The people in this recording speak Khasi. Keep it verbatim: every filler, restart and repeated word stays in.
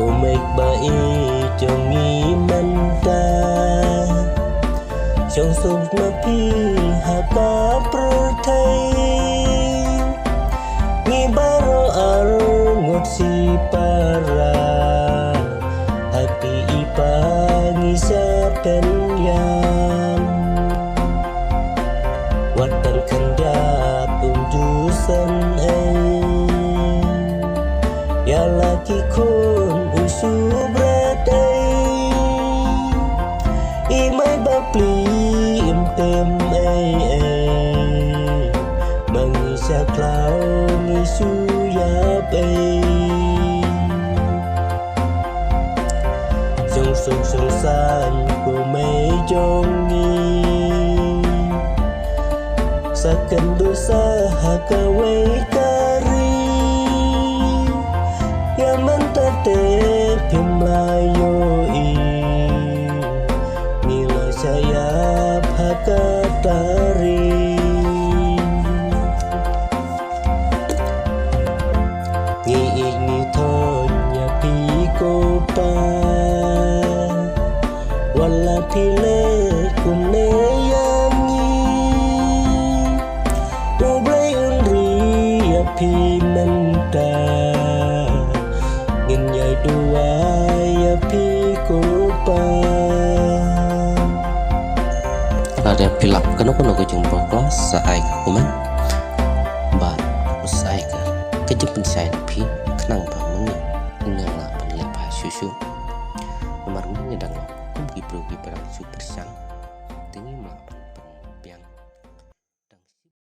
U Mei ba i jong ngi mynta, shong suk ma phi ha ka pyrthei. Ngi baroh ar ngut shi para, ha phi i pa ngi sa pynïap. Wat tang khyndiat um ju san ei, ïa la ki khun u shu bret ei. I Mei ba pli im tem ei ei, ma ngi sha khlaw ngi shu ïap ei. Shong suk shong san ko Mei jong ngi, sa kynduh sa ha kawei ka ri. Ïa mynta te phim la ïohi, ngi la sha ïap ha kata ri. Ngi ïeit ngi thoh ïa phi ko pa, wat la phi leh kumne ïa ngi. U Blei un ri ïa phi mynta, ngin ïai duwai ïa phi ko pa. Lada phi lap kano kano ka jingbakla, sa ai ka comment bad sa ai ka, ka jingpynshai na phi, khnang ba ma ngi ngin lah ban leh bha shuh shuh. Namar ma ngi dang long kum ki briew kiba dang shu pyrshang, te ngim lah ban pynbiang.